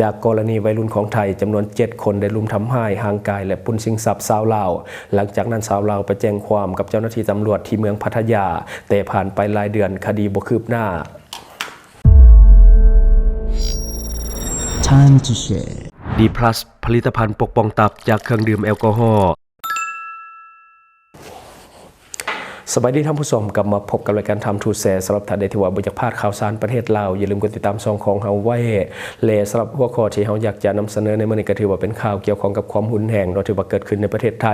ຈາກກໍລະນີໄວລຸ້ນຂອງໄທຈຳນວນເຈັດຄົນໄດ້ລຸມທຳຮ້າຍຮ່າງກາຍ ແລະ ປຸ້ນຊິງຊັບຊາວລາວ. ຫຼັງຈາກນັ້ນຊາວລາວໄປແຈ້ງຄວາມກັບເຈົ້າໜ້າທີ່ຕຳຫຼວດທີ່ເມືອງພັດທະຍາ, ແຕ່ຜ່ານໄປຫຼາຍເດືອນຄະດີບໍ່ຄືບໜ້າ. Time to share. ດີພລັສ ຜະລິດຕະພັນປົກປ້ອງຕັບຈາກເຄື່ອງດື່ມແອລກໍຮໍ. ສະບາຍດີທ່ານຜູ້ຊົມ, ກັບມາພົບກັບລາຍການ Time to Share. ສຳລັບທ່ານໃດທີ່ວ່າບໍ່ຢາກພາດຂ່າວສານປະເທດລາວ, ຢ່າລືມກົດຕິດຕາມຊ່ອງຂອງເຮົາໄວ້. ແລະ ສຳລັບຫົວຂໍ້ທີ່ເຮົາຢາກຈະນຳສະເໜີໃນມື້ນີ້ ກໍຖືວ່າເປັນຂ່າວກ່ຽວຂ້ອງກັບຄວາມຮຸນແຮງເນາະ ທີ່ວ່າເກີດຂຶ້ນໃນປະເທດໄທ,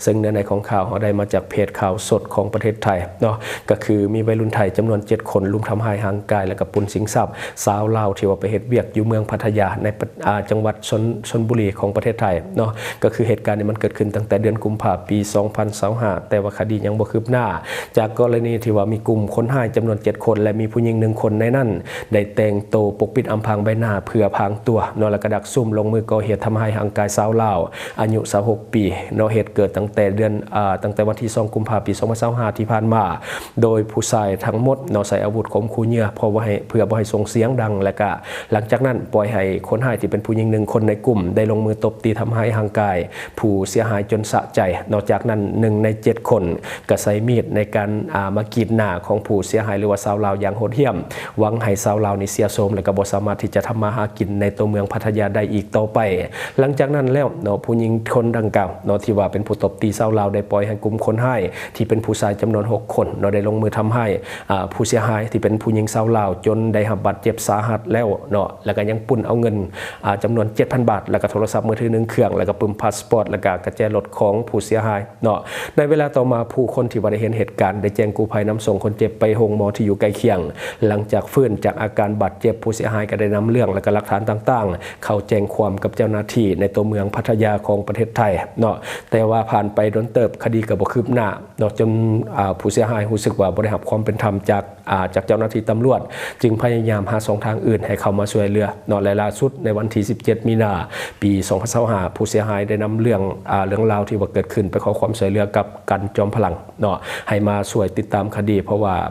ເຊິ່ງເນື້ອໃນຂອງຂ່າວເຮົາໄດ້ມາຈາກເພຈຂ່າວສົດຂອງປະເທດໄທເນາະ, ກໍຄືມີໄວລຸ້ນໄທຈຳນວນເຈັດຄົນ ລຸມທຳຮ້າຍຮ່າງກາຍ ແລະ ກໍປຸ້ນຊິງຊັບຊາວລາວທີ່ວ່າໄປເຮັດວຽກຢູ່ເມືອງພັດທະຍາ ໃນປະ ອ່າ ຈັງຫວັດຊົນ ຊົນບຸລີຂອງປະເທດໄທເນາະ. ກໍຄືເຫດການນີ້ມັນເກີດຂຶ້ນຕັ້ງແຕ່ເດືອນກຸມພາປີສອງພັນຊາວຫ້າ ແຕ່ວ່າຄະດີຍັງບໍ່ຄືບໜ້າ. ຈາກກໍລະນີທີ່ວ່າມີກຸ່ມຄົນຮ້າຍຈຳນວນເຈັດຄົນ ແລະ ມີຜູ້ຍິງໜຶ່ງຄົນໃນນັ້ນ ໄດ້ແຕ່ງໂຕປົກປິດອຳພາງໃບໜ້າເພື່ອພາງຕົວເນາະ ແລ້ວກໍດັກຊຸມລົງມືກໍ່ເຫດທຳຮ້າຍຮ່າງກາຍຊາວລາວອາຍຸຊາວຫົກປີເນາະ. ເຫດເກີດຕັ້ງແຕ່ເດືອນ ອາ ຕັ້ງແຕ່ວັນທີສອງກຸມພາປີສອງພັນຊາວຫ້າທີ່ຜ່ານມາ ໂດຍຜູ້ຊາຍທັງໝົດເນາະ ໃຊ້ອາວຸດຂົ່ມຂູ່ເຫຍື່ອ ເພື່ອບໍ່ໃຫ້ ເພື່ອບໍ່ໃຫ້ສົ່ງສຽງດັງ ແລະກະຫຼັງຈາກນັ້ນປ່ອຍໃຫ້ຄົນຮ້າຍທີ່ເປັນຜູ້ຍິງໜຶ່ງຄົນໃນກຸ່ມ ໄດ້ລົງມືຕົບຕີທຳຮ້າຍຮ່າງກາຍຜູ້ເສຍຫາຍຈົນສະໃຈເນາະ. ຈາກນັ້ນໜຶ່ງໃນເຈັດຄົນກໍໃຊ້ມີດໃນການ ອາ ມາກຣີດໜ້າຂອງຜູ້ເສຍຫາຍ ຫຼືວ່າຊາວລາວຢ່າງໂຫດຫ້ຽມ, ຫວັງໃຫ້ຊາວລາວນີ້ເສຍໂສມ ແລະກະບໍ່ສາມາດທີ່ຈະທຳມາຫາກິນໃນຕົວເມືອງພັດທະຍາໄດ້ອີກຕໍ່ໄປ. ຫຼັງຈາກນັ້ນແລ້ວເນາະ ຜູ້ຍິງຄົນດັ່ງກ່າວເນາະ ທີ່ວ່າເປັນຜູ້ຕົບຕີຊາວລາວ ໄດ້ປ່ອຍໃຫ້ກຸ່ມຄົນຮ້າຍທີ່ເປັນຜູ້ຊາຍຈຳນວນຫົກຄົນເນາະ ໄດ້ລົງມືທຳຮ້າຍ ອາ ຜູ້ເສຍຫາຍທີ່ເປັນຜູ້ຍິງຊາວລາວ ຈົນໄດ້ຮັບບາດເຈັບສາຫັດແລ້ວເນາະ ແລ້ວກໍຍັງປຸ້ນເອົາເງິນ ອາ ຈຳນວນເຈັດພັນບາດ ແລ້ວກໍໂທລະສັບມືຖືໜຶ່ງເຄື່ອງ ແລ້ວກໍປຶ້ມພາສປອດ ແລ້ວກໍກະແຈລົດຂອງຜູ້ເສຍຫາຍເນາະ. ໃນເວລາຕໍ່ມາ ຜູ້ຄົນທີ່ວ່າໄດ້ເຫັນເຫດການໄດ້ແຈ້ງກູ້ໄພນຳສົ່ງຄົນເຈັບໄປໂຮງໝໍທີ່ຢູ່ໃກ້ຄຽງ. ຫຼັງຈາກຟື້ນຈາກອາການບາດເຈັບ, ຜູ້ເສຍຫາຍກໍໄດ້ນຳເລື່ອງ ແລະ ກໍຫຼັກຖານຕ່າງໆ ເຂົ້າແຈ້ງຄວາມກັບເຈົ້າໜ້າທີ່ໃນຕົວເມືອງພັດທະຍາຂອງປະເທດໄທເນາະ. ແຕ່ວ່າຜ່ານໄປດົນເຕີບ, ຄະດີກໍບໍ່ຄືບໜ້າເນາະ, ຈົນ ອາ ຜູ້ເສຍຫາຍຮູ້ສຶກວ່າບໍ່ໄດ້ຮັບຄວາມເປັນທຳຈາກ ອາ ຈາກເຈົ້າໜ້າທີ່ຕຳຫຼວດ ຈຶ່ງພະຍາຍາມຫາຊ່ອງທາງອື່ນໃຫ້ເຂົ້າມາຊ່ວຍເຫຼືອເນາະ. ແລະ ລ່າສຸດໃນວັນທີສິບເຈັດມີນາ ປີສອງພັນຊາວຫ້າ ຜູ້ເສຍຫາຍໄດ້ນຳເລື່ອງ ອາ ເລື່ອງລາວທີ່ວ່າເກີດຂຶ້ນ ໄປຂໍຄວາມຊ່ວຍເຫຼືອກັບກັນ ຈອມພະລັງເນາະ ໃຫ້ມາຊ່ວຍຕິດຕາມຄະດີ ເພາະວ່າ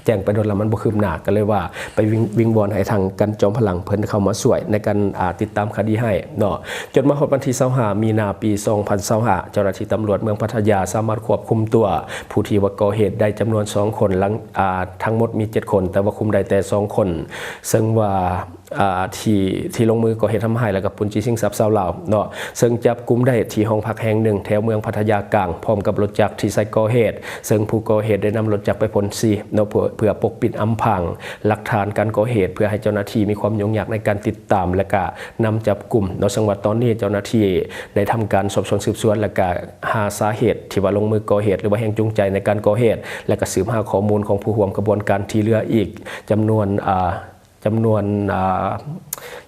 ແຈ້ງໄປດົນລະມັນບໍ່ຄືບໜ້າ ກໍເລີຍວ່າໄປວິງ ວິງວອນໃຫ້ທາງກັນ ຈອມພະລັງ ເພິ່ນເຂົ້າມາຊ່ວຍໃນການ ອາ ຕິດຕາມຄະດີໃຫ້ເນາະ. ຈົນມາຮອດວັນທີຊາວຫ້າມີນາ ປີສອງພັນຊາວຫ້າ ເຈົ້າໜ້າທີ່ຕຳຫຼວດເມືອງພັດທະຍາສາມາດຄວບຄຸມຕົວຜູ້ທີ່ວ່າກໍ່ເຫດໄດ້ຈຳນວນສອງຄົນ ຫຼັງ ອາ ທັງໝົດມີເຈັດຄົນ ແຕ່ວ່າຄຸມໄດ້ແຕ່ສອງຄົນ ເຊິ່ງວ່າ ອາ ທີ່ ທີ່ລົງມືກໍ່ເຫດທຳຮ້າຍ ແລ້ວກໍປຸ້ນຊິງຊັບຊາວລາວເນາະ. ເຊິ່ງຈັບກຸມໄດ້ທີ່ຫ້ອງພັກແຫ່ງໜຶ່ງແຖວເມືອງພັດທະຍາກາງ ພ້ອມກັບລົດຈັກທີ່ໃຊ້ກໍ່ເຫດ, ເຊິ່ງຜູ້ກໍ່ເຫດໄດ້ນຳລົດຈັກໄປພົ່ນສີເນາະ ເພື່ອ ເພື່ອປົກປິດອຳພາງຫຼັກຖານການກໍ່ເຫດ ເພື່ອໃຫ້ເຈົ້າໜ້າທີ່ມີຄວາມຫຍຸ້ງຍາກໃນການຕິດຕາມ ແລະກະນຳຈັບກຸມເນາະ. ເຊິ່ງວ່າຕອນນີ້ເຈົ້າໜ້າທີ່ໄດ້ທຳການສອບສວນສືບສວນ ແລະກະຫາສາເຫດທີ່ວ່າລົງມືກໍ່ເຫດ ຫຼືວ່າແຮງຈູງໃຈໃນການກໍ່ເຫດ ແລະກະສືບຫາຂໍ້ມູນຂອງຜູ້ຮ່ວມຂະບວນການທີ່ເຫຼືອອີກຈຳນວນ ອາ ຈຳນວນ ອາ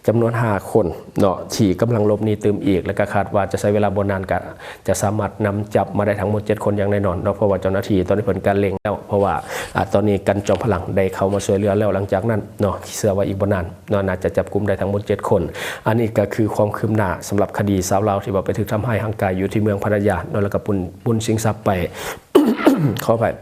ຈຳນວນຫ້າຄົນເນາະ ທີ່ກຳລັງຫຼົບໜີຕື່ມອີກ ແລະກະຄາດວ່າຈະໃຊ້ເວລາບໍ່ນານ ກະຈະສາມາດນຳຈັບມາໄດ້ທັງໝົດເຈັດຄົນຢ່າງແນ່ນອນເນາະ. ເພາະວ່າເຈົ້າໜ້າທີ່ຕອນນີ້ເພິ່ນກະເລັ່ງແລ້ວ ເພາະວ່າ ອາ ຕອນນີ້ກັນ ຈອມພະລັງ ໄດ້ເຂົ້າມາຊ່ວຍເຫຼືອແລ້ວ. ຫຼັງຈາກນັ້ນເນາະ ເຊື່ອວ່າອີກບໍ່ນານເນາະ ໜ້າຈະຈັບກຸມໄດ້ທັງໝົດເຈັດຄົນ. ອັນນີ້ກະຄືຄວາມຄືບໜ້າສຳລັບຄະດີຊາວລາວທີ່ວ່າໄປຖືກທຳຮ້າຍຮ່າງກາຍຢູ່ທີ່ເມືອງພັດທະຍາເນາະ ແລ້ວກະປຸ້ນ ປຸ້ນຊິງຊັບໄປ ຂໍອະໄພ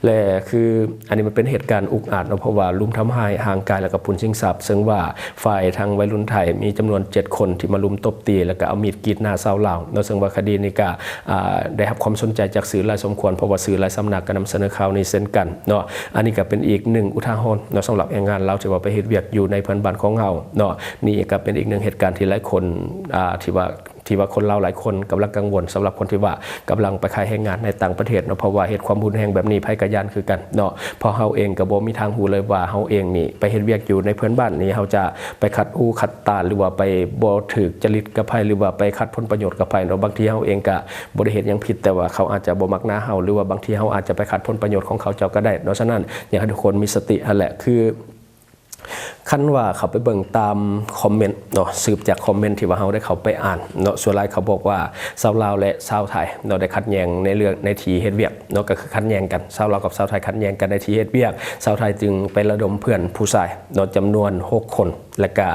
ແລະ ຄື ອັນນີ້ມັນເປັນເຫດການອຸກອາດເນາະ ເພາະວ່າລຸມທຳຮ້າຍຮ່າງກາຍ ແລ້ວກໍປຸ້ນຊິງຊັບ ເຊິ່ງວ່າຝ່າຍທາງໄວລຸ້ນໄທມີຈຳນວນເຈັດຄົນທີ່ມາລຸມຕົບຕີ ແລ້ວກໍເອົາມີດກຣີດໜ້າຊາວລາວເນາະ. ເຊິ່ງວ່າຄະດີນີ້ກໍ ອາ ໄດ້ຮັບຄວາມສົນໃຈຈາກສື່ຫຼາຍສົມຄວນ ເພາະວ່າສື່ຫຼາຍສຳນັກກໍນຳສະເໜີຂ່າວນີ້ເຊັ່ນກັນເນາະ. ອັນນີ້ກໍເປັນອີກໜຶ່ງອຸທາຫອນເນາະ ສຳລັບແຮງງານລາວທີ່ວ່າໄປເຮັດວຽກຢູ່ໃນເພື່ອນບ້ານຂອງເຮົາເນາະ. ນີ້ກໍເປັນອີກໜຶ່ງເຫດການທີ່ຫຼາຍຄົນ ອາ ທີ່ວ່າ ທີ່ວ່າຄົນລາວຫຼາຍຄົນກຳລັງກັງວົນ ສຳລັບຄົນທີ່ວ່າກຳລັງໄປຂາຍແຮງງານໃນຕ່າງປະເທດເນາະ ເພາະວ່າເຫດຄວາມຮຸນແຮງແບບນີ້ໃຜກໍຢ້ານຄືກັນເນາະ. ເພາະເຮົາເອງກໍບໍ່ມີທາງຮູ້ເລີຍວ່າເຮົາເອງນີ້ໄປເຮັດວຽກຢູ່ໃນເພື່ອນບ້ານນີ້ ເຮົາຈະໄປຂັດຫູຂັດຕາ ຫຼືວ່າໄປບໍ່ຖືກຈະລິດກັບໃຜ ຫຼືວ່າໄປຂັດຜົນປະໂຫຍດກັບໃຜເນາະ. ບາງທີເຮົາເອງກໍບໍ່ໄດ້ເຮັດຫຍັງຜິດ ແຕ່ວ່າເຂົາອາດຈະບໍ່ມັກໜ້າເຮົາ ຫຼືວ່າບາງທີເຮົາອາດຈະໄປຂັດຜົນປະໂຫຍດຂອງເຂົາເຈົ້າກໍໄດ້ເນາະ. ສະນັ້ນ ຢາກໃຫ້ທຸກຄົນມີສະຕິຫັ້ນແຫຼະ ຄື ຄັນວ່າເຂົ້າໄປເບິ່ງຕາມຄອມເມັນເນາະ ສືບຈາກຄອມເມັນທີ່ວ່າເຮົາໄດ້ເຂົ້າໄປອ່ານເນາະ ສ່ວນຫຼາຍເຂົາບອກວ່າຊາວລາວ ແລະ ຊາວໄທເນາະ ໄດ້ຂັດແຍ່ງໃນເລື່ອງ ໃນທີ່ເຮັດວຽກເນາະ ກໍຄືຂັດແຍ່ງກັນ ຊາວລາວກັບຊາວໄທຂັດແຍ່ງກັນໃນທີ່ເຮັດວຽກ. ຊາວໄທຈຶ່ງໄປລະດົມເພື່ອນຜູ້ຊາຍເນາະ ຈຳນວນຫົກຄົນ ແລະກະ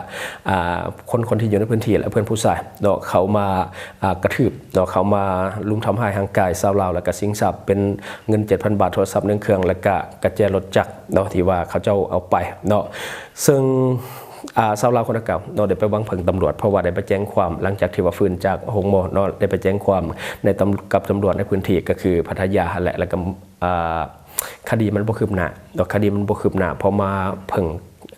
ອາ ຄົນ ຄົນທີ່ຢູ່ໃນພື້ນທີ່ ແລະ ເພື່ອນຜູ້ຊາຍເນາະ ເຂົ້າມາ ອາ ກະຖືບເນາະ ເຂົ້າມາລຸມທຳຮ້າຍຮ່າງກາຍຊາວລາວ ແລະກະຊິງຊັບເປັນເງິນເຈັດພັນບາດ ໂທລະສັບໜຶ່ງເຄື່ອງ ແລະກະກະແຈລົດຈັກເນາະ ທີ່ວ່າເຂົາເຈົ້າເອົາໄປເນາະ. ເຊິ່ງ ອ່າ ຊາວລາວຄົນດັ່ງກ່າວເນາະ ໄດ້ໄປຫວັງເພິ່ງຕຳຫຼວດ ເພາະວ່າໄດ້ໄປແຈ້ງຄວາມ ຫຼັງຈາກທີ່ວ່າຟື້ນຈາກໂຮງໝໍເນາະ ໄດ້ໄປແຈ້ງຄວາມໃນຕຳ ກັບຕຳຫຼວດໃນພື້ນທີ່ ກໍຄືພັດທະຍາຫັ້ນແຫຼະ ແລ້ວກໍ ອ່າ ຄະດີມັນບໍ່ຄືບໜ້າເນາະ ຄະດີມັນບໍ່ຄືບໜ້າ ເພາະມາເພິ່ງ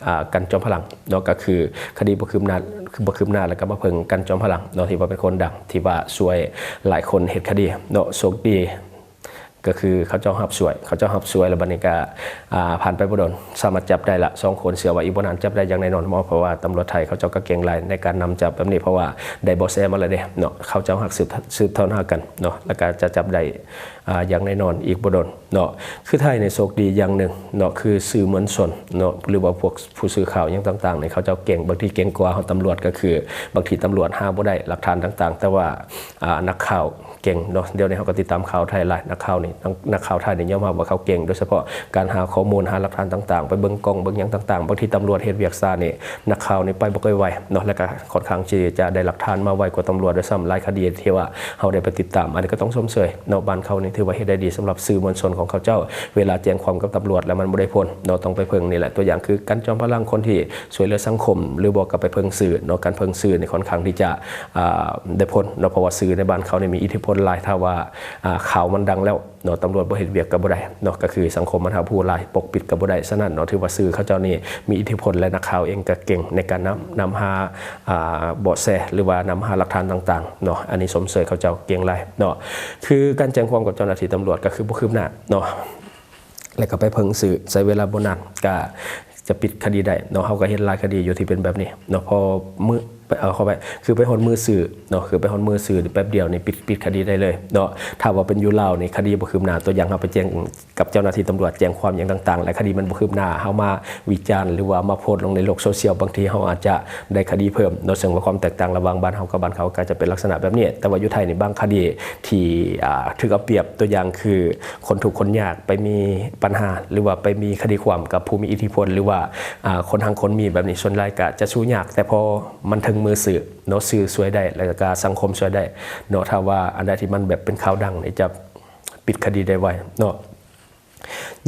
ອ່າ ກັນ ຈອມພະລັງເນາະ ກໍຄືຄະດີບໍ່ຄືບໜ້າ ຄືບໍ່ຄືບໜ້າ ແລ້ວກໍມາເພິ່ງກັນ ຈອມພະລັງເນາະ ທີ່ວ່າເປັນຄົນດັງ ທີ່ວ່າຊ່ວຍຫຼາຍຄົນເຮັດຄະດີເນາະ ໂຊກດີ ກໍຄືເຂົາເຈົ້າຮັບຊ່ວຍ ເຂົາເຈົ້າຮັບຊ່ວຍ ແລ້ວບັດນີ້ກໍ ອ່າ ຜ່ານໄປບໍ່ດົນ ສາມາດຈັບໄດ້ລະສອງຄົນ ເຊື່ອວ່າອີກບໍ່ນານຈັບໄດ້ຢ່າງແນ່ນອນ ເພາະວ່າຕຳຫຼວດໄທເຂົາເຈົ້າກໍເກັ່ງຫຼາຍໃນການນຳຈັບແບບນີ້ ເພາະວ່າໄດ້ເບາະແສມາແລ້ວເດ້ເນາະ ເຂົາເຈົ້າຮັກສືບ ສືບທອດຫາກັນເນາະ ແລ້ວກໍຈະຈັບໄດ້ ອ່າ ຢ່າງແນ່ນອນອີກບໍ່ດົນເນາະ ຄືໄທນີ້ໂຊກດີຢ່າງໜຶ່ງເນາະ ຄືສື່ມວນຊົນເນາະ ຫຼືວ່າພວກຜູ້ສື່ຂ່າວຫຍັງຕ່າງໆນີ້ ເຂົາເຈົ້າເກັ່ງ ບາງທີເກັ່ງກວ່າເຮົາຕຳຫຼວດ ກໍຄືບາງທີຕຳຫຼວດຫາບໍ່ໄດ້ຫຼັກຖານຕ່າງໆ ແຕ່ວ່າ ອ່າ ນັກຂ່າວ ເກັ່ງເນາະ ດຽວນີ້ເຮົາກໍຕິດຕາມຂ່າວໄທຫຼາຍ ນັກຂ່າວນີ້ ນັກ ນັກຂ່າວໄທນີ້ຍອມຮັບວ່າເຂົາເກັ່ງ ໂດຍສະເພາະການຫາຂໍ້ມູນ ຫາຫຼັກຖານຕ່າງໆ ໄປເບິ່ງກ້ອງເບິ່ງຫຍັງຕ່າງໆ ບາງທີຕຳຫຼວດເຮັດວຽກຊ້ານີ້ ນັກຂ່າວນີ້ໄປບໍ່ຄ່ອຍໄວເນາະ ແລ້ວກໍຂ້ອນຂ້າງທີ່ຈະໄດ້ຫຼັກຖານມາໄວກວ່າຕຳຫຼວດດ້ວຍຊ້ຳ ຫຼາຍຄະດີທີ່ວ່າເຮົາໄດ້ໄປຕິດຕາມ ອັນນີ້ກໍຕ້ອງຊົມເຊີຍເນາະ ບ້ານເຮົານີ້ຖືວ່າເຮັດໄດ້ດີສຳລັບສື່ມວນຊົນຂອງເຂົາເຈົ້າ ເວລາແຈ້ງຄວາມກັບຕຳຫຼວດແລ້ວມັນບໍ່ໄດ້ຜົນເນາະ ຕ້ອງໄປເພິ່ງນີ້ແຫຼະ ຕົວຢ່າງຄືກັນ ຈອມພະລັງ ຄົນທີ່ຊ່ວຍເຫຼືອສັງຄົມ ຫຼືບໍ່ກໍໄປເພິ່ງສື່ເນາະ ການເພິ່ງສື່ນີ້ຂ້ອນຂ້າງທີ່ຈະ ອ່າ ໄດ້ຜົນເນາະ ເພາະວ່າສື່ໃນບ້ານເຮົານີ້ມີອິດທິພົນຫຼາຍ ຖ້າວ່າ ອ່າ ຂ່າວມັນດັງແລ້ວ ເນາະ ຕຳຫຼວດບໍ່ເຮັດວຽກກໍບໍ່ໄດ້ເນາະ ກໍຄືສັງຄົມມັນຮັບຮູ້ຫຼາຍ ປົກປິດກໍບໍ່ໄດ້ ສະນັ້ນເນາະ ຖືວ່າສື່ເຂົາເຈົ້ານີ້ມີອິດທິພົນ ແລະ ນັກຂ່າວເອງກໍເກັ່ງໃນການນຳ ນຳຫາ ອ່າ ເບາະແສ ຫຼືວ່ານຳຫາຫຼັກຖານຕ່າງໆເນາະ ອັນນີ້ຊົມເຊີຍເຂົາເຈົ້າເກັ່ງຫຼາຍເນາະ ຄືການແຈ້ງຄວາມກັບເຈົ້າໜ້າທີ່ຕຳຫຼວດກໍຄືບໍ່ຄືບໜ້າເນາະ ແລ້ວກໍໄປເພິ່ງສື່ ໃຊ້ເວລາບໍ່ນານກໍຈະປິດຄະດີໄດ້ເນາະ ເຮົາກໍເຫັນຫຼາຍຄະດີຢູ່ທີ່ເປັນແບບນີ້ເນາະ ພໍມື້ ເອົາເຂົ້າໄປ ຄືໄປຮອດມືສື່ເນາະ ຄືໄປຮອດມືສື່ນີ້ແປັບດຽວນີ້ປິດ ປິດຄະດີໄດ້ເລີຍເນາະ ຖ້າວ່າເປັນຢູ່ລາວນີ້ຄະດີບໍ່ຄືບໜ້າ ຕົວຢ່າງເຮົາໄປແຈ້ງກັບເຈົ້າໜ້າທີ່ຕຳຫຼວດ ແຈ້ງຄວາມຫຍັງຕ່າງໆ ແລະ ຄະດີມັນບໍ່ຄືບໜ້າ ເຮົາມາວິຈານ ຫຼືວ່າມາໂພສລົງໃນໂລກໂຊຊຽວ ບາງທີເຮົາອາດຈະໄດ້ຄະດີເພີ່ມເນາະ ເຊິ່ງວ່າຄວາມແຕກຕ່າງລະຫວ່າງບ້ານເຮົາກັບບ້ານເຂົາກໍຈະເປັນລັກສະນະແບບນີ້ ແຕ່ວ່າຢູ່ໄທນີ້ບາງຄະດີທີ່ ອ່າ ຖືກເອົາປຽບ ຕົວຢ່າງຄືຄົນທຸກຄົນຍາກໄປມີບັນຫາ ຫຼືວ່າໄປມີຄະດີຄວາມກັບຜູ້ມີອິດທິພົນ ຫຼືວ່າ ອ່າ ຄົນຮັ່ງຄົນມີແບບນີ້ ສ່ວນຫຼາຍກໍຈະສູ້ຍາກ ແຕ່ພໍມັນເຖິງມືສື່ ເນາະ ສື່ຊ່ວຍໄດ້ ແລ້ວກໍສັງຄົມຊ່ວຍໄດ້ເນາະ ຖ້າວ່າອັນໃດທີ່ມັນແບບເປັນຂ່າວດັງນີ້ຈະປິດຄະດີໄດ້ໄວເນາະ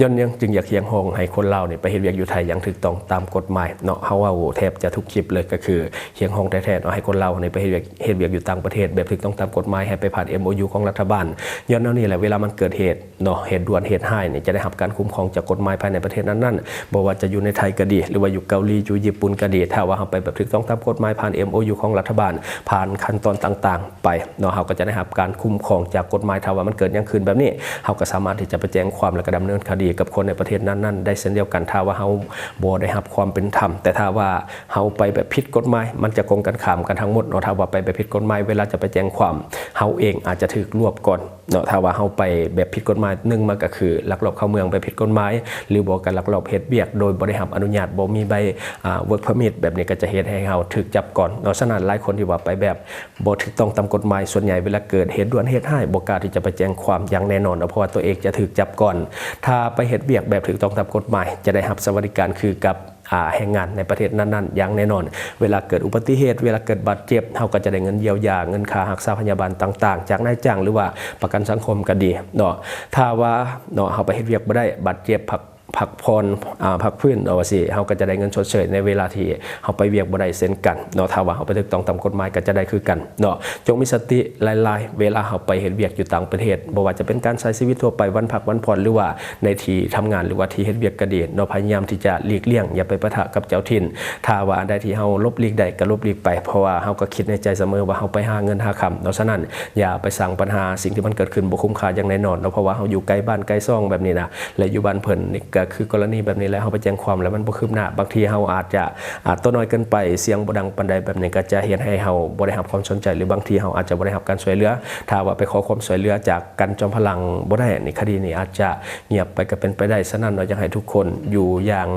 ຍ້ອນຫຍັງຈຶ່ງຢາກຮຽກຮ້ອງໃຫ້ຄົນລາວນີ້ໄປເຮັດວຽກຢູ່ໄທຢ່າງຖືກຕ້ອງຕາມກົດໝາຍເນາະ ເຮົາເວົ້າແທບຈະທຸກຄລິບເລີຍ ກໍຄືຮຽກຮ້ອງແທ້ໆເນາະ ໃຫ້ຄົນລາວນີ້ໄປເຮັດວຽກ ເຮັດວຽກຢູ່ຕ່າງປະເທດແບບຖືກຕ້ອງຕາມກົດໝາຍ ໃຫ້ໄປຜ່ານ ເອັມໂອຢູ ຂອງລັດຖະບານ ຍ້ອນແນວນີ້ແຫຼະ ເວລາມັນເກີດເຫດເນາະ ເຫດດ່ວນເຫດຮ້າຍນີ້ຈະໄດ້ຮັບການຄຸ້ມຄອງຈາກກົດໝາຍພາຍໃນປະເທດນັ້ນໆ ບໍ່ວ່າຈະຢູ່ໃນໄທກໍດີ ຫຼືວ່າຢູ່ເກົາຫຼີ ຢູ່ຍີ່ປຸ່ນກໍດີ ຖ້າວ່າເຮົາໄປແບບຖືກຕ້ອງຕາມກົດໝາຍ ຜ່ານ ເອັມໂອຢູ ຂອງລັດຖະບານ ຜ່ານຂັ້ນຕອນຕ່າງໆໄປເນາະ ເຮົາກໍຈະໄດ້ຮັບການຄຸ້ມຄອງຈາກກົດໝາຍ ຖ້າວ່າມັນເກີດຫຍັງຂຶ້ນແບບນີ້ ເຮົາກໍສາມາດທີ່ຈະໄປແຈ້ງຄວາມ ແລ້ວກໍດຳເນີນຄະດີກັບຄົນໃນປະເທດນັ້ນໆໄດ້ເຊັ່ນດຽວກັນ ຖ້າວ່າເຮົາບໍ່ໄດ້ຮັບຄວາມເປັນທຳ ແຕ່ຖ້າວ່າເຮົາໄປແບບຜິດກົດໝາຍ ມັນຈະກົງກັນຂ້າມກັນທັງໝົດເນາະ ຖ້າວ່າໄປແບບຜິດກົດໝາຍ ເວລາຈະໄປແຈ້ງຄວາມ ເຮົາເອງອາດຈະຖືກລວບກ່ອນ ເນາະ ຖ້າວ່າເຮົາໄປແບບຜິດກົດໝາຍ ໜຶ່ງມາກໍຄືລັກລອບເຂົ້າເມືອງແບບຜິດກົດໝາຍ ຫຼືບໍ່ກໍລັກລອບເຮັດວຽກໂດຍບໍ່ໄດ້ຮັບອະນຸຍາດ ບໍ່ມີໃບ ອ່າ work permit ແບບນີ້ກໍຈະເຮັດໃຫ້ເຮົາຖືກຈັບກ່ອນເນາະ. ສະນັ້ນຫຼາຍຄົນທີ່ວ່າໄປແບບບໍ່ຖືກຕ້ອງຕາມກົດໝາຍ ສ່ວນໃຫຍ່ເວລາເກີດເຫດດ່ວນເຫດຮ້າຍ ບໍ່ກ້າທີ່ຈະໄປແຈ້ງຄວາມຢ່າງແນ່ນອນເນາະ ເພາະວ່າຕົວເອງຈະຖືກຈັບກ່ອນ. ຖ້າໄປເຮັດວຽກແບບຖືກຕ້ອງຕາມກົດໝາຍ ຈະໄດ້ຮັບສະຫວັດດີການຄືກັບ ອ່າ ແຮງງານໃນປະເທດນັ້ນໆຢ່າງແນ່ນອນ. ເວລາເກີດອຸບັດຕິເຫດ ເວລາເກີດບາດເຈັບ ເຮົາກໍຈະໄດ້ເງິນຢຽວຢາ ເງິນຄ່າຮັກສາພະຍາບານຕ່າງໆ ຈາກນາຍຈ້າງ ຫຼືວ່າປະກັນສັງຄົມກໍດີເນາະ. ຖ້າວ່າເນາະ ເຮົາໄປເຮັດວຽກບໍ່ໄດ້ ບາດເຈັບ ພັກ ພັກຜ່ອນ ອາ ພັກຟື້ນເນາະ ວ່າຊີ້ ເຮົາກໍຈະໄດ້ເງິນຊົດເຊີຍໃນເວລາທີ່ເຮົາໄປວຽກບໍ່ໄດ້ເຊັ່ນກັນເນາະ. ຖ້າວ່າເຮົາໄປຖືກຕ້ອງຕາມກົດໝາຍກໍຈະໄດ້ຄືກັນເນາະ. ຈົ່ງມີສະຕິຫຼາຍໆ ເວລາເຮົາໄປເຮັດວຽກຢູ່ຕ່າງປະເທດ ບໍ່ວ່າຈະເປັນການໃຊ້ຊີວິດທົ່ວໄປ ວັນພັກວັນຜ່ອນ ຫຼືວ່າ ໃນທີ່ທຳງານ ຫຼືວ່າທີ່ເຮັດວຽກກໍດີເນາະ ພະຍາຍາມທີ່ຈະຫຼີກລ່ຽງ ຢ່າໄປປະທະກັບເຈົ້າຖິ່ນ. ຖ້າວ່າອັນໃດທີ່ເຮົາຫຼົບຫຼີກໄດ້ກໍຫຼົບຫຼີກໄປ ເພາະວ່າເຮົາກໍຄິດໃນໃຈສະເໝີວ່າເຮົາໄປຫາເງິນຫາຄຳເນາະ. ສະນັ້ນ ຢ່າໄປສ້າງບັນຫາ ສິ່ງທີ່ມັນເກີດຂຶ້ນບໍ່ຄຸ້ມຄ່າຢ່າງແນ່ນອນເນາະ ເພາະວ່າເຮົາຢູ່ໃກ້ບ້ານໃກ້ຊ່ອງແບບນີ້ນະ ແລະ ຢູ່ບ້ານເພິ່ນນີ້ກໍຄືກໍລະນີແບບນີ້ແຫຼະ ເຮົາໄປແຈ້ງຄວາມແລ້ວມັນບໍ່ຄືບໜ້າ ບາງທີເຮົາອາດຈະ ອາ ໂຕນ້ອຍເກີນໄປ ສຽງບໍ່ດັງປານໃດແບບນີ້ ກໍຈະເຮັດໃຫ້ເຮົາບໍ່ໄດ້ຮັບຄວາມສົນໃຈ ຫຼືບາງທີເຮົາອາດຈະບໍ່ໄດ້ຮັບການຊ່ວຍເຫຼືອ. ຖ້າວ່າໄປຂໍຄວາມຊ່ວຍເຫຼືອຈາກ ກັນ ຈອມພະລັງ ບໍ່ໄດ້ນີ້ ຄະດີນີ້ອາດຈະງຽບໄປກໍເປັນໄປໄດ້. ສະນັ້ນເນາະ ຢາກໃຫ້ທຸກຄົນຢູ່ຢ່າງ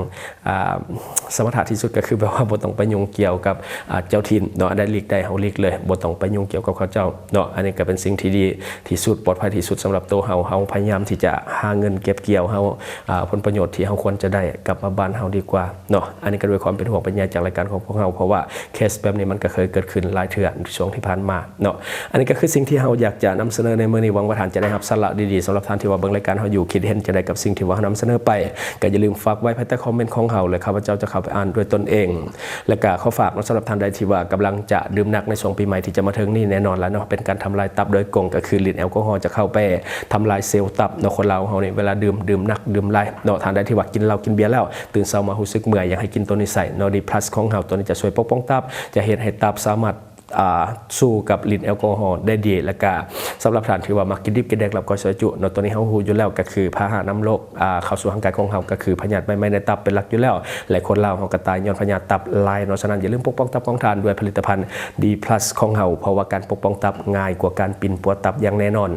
ອ່າ ສະມະຖະທີ່ສຸດ ກໍຄືແບບວ່າບໍ່ຕ້ອງໄປຫຍຸ້ງກ່ຽວກັບ ອ່າ ເຈົ້າຖິ່ນເນາະ. ອັນໃດຫຼີກໄດ້ເຮົາຫຼີກເລີຍ ບໍ່ຕ້ອງໄປຫຍຸ້ງກ່ຽວກັບເຂົາເຈົ້າເນາະ. ອັນນີ້ກໍເປັນສິ່ງທີ່ດີທີ່ສຸດ ປອດໄພທີ່ສຸດສຳລັບໂຕເຮົາ. ເຮົາພະຍາຍາມທີ່ຈະຫາເງິນເກັບກ່ຽວ ເຮົາ ອ່າ ຜົນປະໂຫຍດ ໂຍດທີ່ເຮົາຄວນຈະໄດ້ກັບມາບ້ານເຮົາດີກວ່າເນາະ. ອັນນີ້ກໍດ້ວຍຄວາມເປັນຫ່ວງເປັນໃຍຈາກລາຍການຂອງພວກເຮົາ ເພາະວ່າເຄສແບບນີ້ມັນກໍເຄີຍເກີດຂຶ້ນຫຼາຍເທື່ອໃນຊ່ວງທີ່ຜ່ານມາເນາະ. ອັນນີ້ກໍຄືສິ່ງທີ່ເຮົາຢາກຈະນຳສະເໜີໃນມື້ນີ້. ຫວັງວ່າທ່ານຈະໄດ້ຮັບສາລະດີໆ. ສຳລັບທ່ານທີ່ວ່າເບິ່ງລາຍການເຮົາຢູ່ ຄິດເຫັນຈັ່ງໃດກັບສິ່ງທີ່ວ່າເຮົານຳສະເໜີໄປ ກໍຢ່າລືມຝາກໄວ້ພາຍໃຕ້ຄອມເມັນຂອງເຮົາ ແລະ ຂ້າພະເຈົ້າຈະເຂົ້າໄປອ່ານດ້ວຍຕົນເອງ. ແລະກະຂໍຝາກເນາະ ສຳລັບທ່ານໃດທີ່ວ່າກຳລັງຈະດື່ມໜັກໃນຊ່ວງປີໃໝ່ທີ່ຈະມາເຖິງນີ້ ແນ່ນອນລະເນາະ ເປັນການທຳລາຍຕັບໂດຍກົງ ກໍຄືລິດແອລກໍຮໍຈະເຂົ້າໄປທຳລາຍເຊວຕັບເນາະ. ຄົນລາວເຮົານີ້ເວລາດື່ມ ດື່ມໜັກ ດື່ມຫຼາຍເນາະ. ທ່ານໃດທີ່ວ່າກິນເຫຼົ້າກິນເບຍແລ້ວ ຕື່ນເຊົ້າມາຮູ້ສຶກເມື່ອຍ ຢາກໃຫ້ກິນໂຕນີ້ໃສ່ເນາະ ດີພລັສຂອງເຮົາ ໂຕນີ້ຈະຊ່ວຍປົກປ້ອງຕັບ ຈະເຮັດໃຫ້ຕັບສາມາດ ອ່າ ສູ້ກັບລິດແອລກໍຮໍໄດ້ດີ ແລະກະສຳລັບທ່ານທີ່ວ່າມັກກິນດິບກິນແດກ ລາບກ້ອຍຊອຍຈຸເນາະ ໂຕນີ້ເຮົາຮູ້ຢູ່ແລ້ວ ກໍຄືພາຫະນຳໂລກ ອ່າ ເຂົ້າສູ່ຮ່າງກາຍຂອງເຮົາ ກໍຄືພະຍາດໄໝ້ໆໃນຕັບເປັນຫຼັກຢູ່ແລ້ວ ແລະຄົນລາວເຮົາກໍຕາຍຍ້ອນພະຍາດຕັບຫຼາຍເນາະ. ສະນັ້ນຢ່າລືມປົກປ້ອງຕັບຂອງທ່ານດ້ວຍຜະລິດຕະພັນດີພລັສຂອງເຮົາ ເພາະວ່າການປົກປ້ອງຕັບງ່າຍກວ່າການປິ່ນປົວຕັບຢ່າງແນ່ນອນ.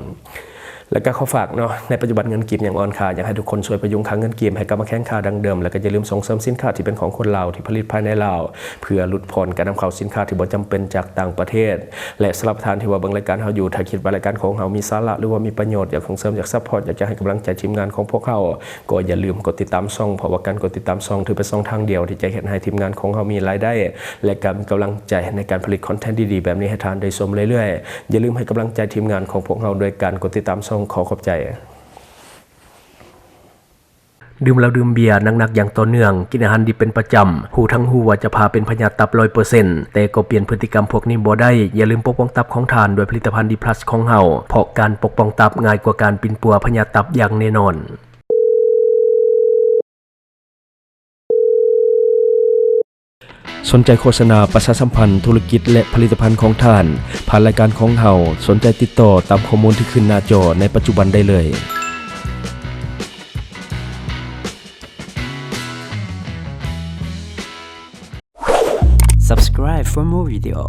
ແລະກະຂໍຝາກເນາະ ໃນປັດຈຸບັນເງິນກີບຍັງອ່ອນຄ່າ ຢາກໃຫ້ທຸກຄົນຊ່ວຍປະຍຸງຄ່າເງິນກີບໃຫ້ກັບມາແຂງຄ່າດັ່ງເດີມ ແລະກະຢ່າລືມສົ່ງເສີມສິນຄ້າທີ່ເປັນຂອງຄົນລາວ ທີ່ຜະລິດພາຍໃນລາວ ເພື່ອຫຼຸດຜ່ອນການນຳເຂົ້າສິນຄ້າທີ່ບໍ່ຈຳເປັນຈາກຕ່າງປະເທດ. ແລະສຳລັບທ່ານທີ່ວ່າເບິ່ງລາຍການເຮົາຢູ່ ຖ້າຄິດວ່າລາຍການຂອງເຮົາມີສາລະ ຫຼືວ່າມີປະໂຫຍດ ຢາກສົ່ງເສີມ ຢາກຊັບພອດ ຢາກຈະໃຫ້ກຳລັງໃຈທີມງານຂອງພວກເຮົາ ກໍຢ່າລືມກົດຕິດຕາມຊ່ອງ ເພາະວ່າການກົດຕິດຕາມຊ່ອງຖືເປັນຊ່ອງທາງດຽວທີ່ຈະເຮັດໃຫ້ທີມງານຂອງເຮົາມີລາຍໄດ້ ແລະກະມີກຳລັງໃຈໃນການຜະລິດຄອນເທັນດີໆແບບນີ້ໃຫ້ທ່ານໄດ້ຊົມເລື້ອຍໆ. ຢ່າລືມໃຫ້ກຳລັງໃຈທີມງານຂອງພວກເຮົາດ້ວຍການກົດຕິດຕາມຊ່ອງ. ຂໍຂອບໃຈ. ດື່ມເຫຼົ້າດື່ມເບຍໜັກໆຢ່າງຕໍ່ເນື່ອງ, ກິນອາຫານດິບເປັນປະຈຳ, ຮູ້ທັງຮູ້ວ່າຈະພາເປັນພະຍາດຕັບຮ້ອຍເປີເຊັນ ແຕ່ກໍປ່ຽນພຶດຕິກຳພວກນີ້ບໍ່ໄດ້. ຢ່າລືມປົກປ້ອງຕັບຂອງທ່ານດ້ວຍຜະລິດຕະພັນດີພລັສຂອງເຮົາ, ເພາະການປົກປ້ອງຕັບງ່າຍກວ່າການປິ່ນປົວພະຍາດຕັບຢ່າງແນ່ນອນ. ສົນໃຈໂຄສະນາປະຊາສຳພັນທຸລະກິດ ແລະ ຜະລິດຕະພັນຂອງທ່ານ ຜ່ານລາຍການຂອງເຮົາ, ສົນໃຈຕິດຕໍ່ຕາມຂໍ້ມູນທີ່ຂຶ້ນໜ້າຈໍໃນປັດຈຸບັນໄດ້ເລີຍ. Subscribe for more video.